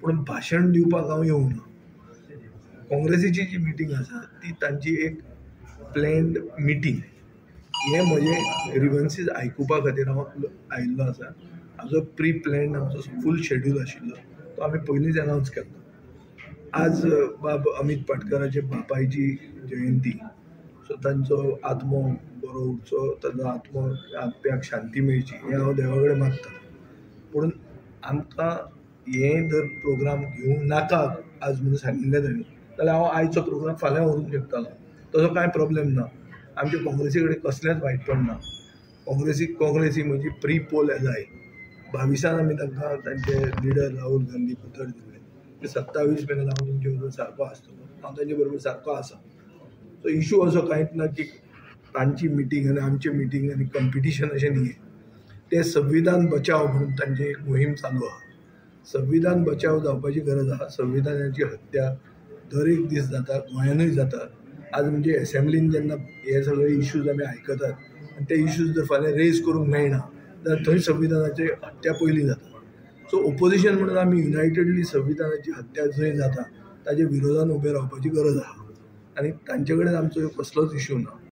पूण भाशण दिवपाक हांव येवंक ना. काँग्रेसीची जी मिटींग आसा ती तांची एक प्लॅन्ड मिटींग. हे म्हजे ग्रिवन्सीस आयकुपा खातीर हांव आयिल्लो आसा. आमचो प्री प्लॅन, आमचो फूल शेड्यूल आशिल्लो तो आमी पयलींच अनावन्स केल्लो. आज बाब अमीत पाटकराचे बापायची जयंती, सो तांचो आत्मो बरो उरचो, तांचो आत्मो आत्म्याक शांती मेळची हें हांव देवा कडेन मागतां. पूण आमकां हें जर प्रोग्राम घेवंक नाका आज म्हणून सांगिल्लें तांणी जाल्यार हांव आयचो प्रोग्राम फाल्यां व्हरूंक शकतालो. तसो कांय प्रॉब्लेम ना. आमच्या काँग्रेसी कडेन कसलेंच वायटपण ना. काँग्रेस ही म्हजी प्री पोल एलाय. 22 आमी तांकां तांचे लिडर राहुल गांधी उतर दिल्लें की 27 मेरेन हांव तुमचे बरोबर सारको आसतलो, हांव तांचे बरोबर सारको आसा. सो इशू असो कांयच ना की तांची मिटींग आनी आमची मिटींग आनी कंपिटिशन अशें न्ही. तें संविधान बचाव म्हणून तांची एक मोहीम चालू आहा. संविधान बचाव जावपाची गरज आहा. संविधानाची हत्या दर एक दीस जाता, गोंयानूय जाता. आज म्हणजे एसेंब्लीन जेन्ना हे सगळे इश्यूज आमी आयकतात आनी ते इश्यूज जर फाल्यां रेज करूंक मेळना जाल्यार थंय संविधानाची हत्या पयली जाता. सो ओपोजिशन म्हणून आमी युनायटेडली संविधानाची हत्या जंय जाता ताजे विरोधान उबे रावपाची गरज आहा आनी तांचे कडेन आमचो कसलोच इश्यू ना.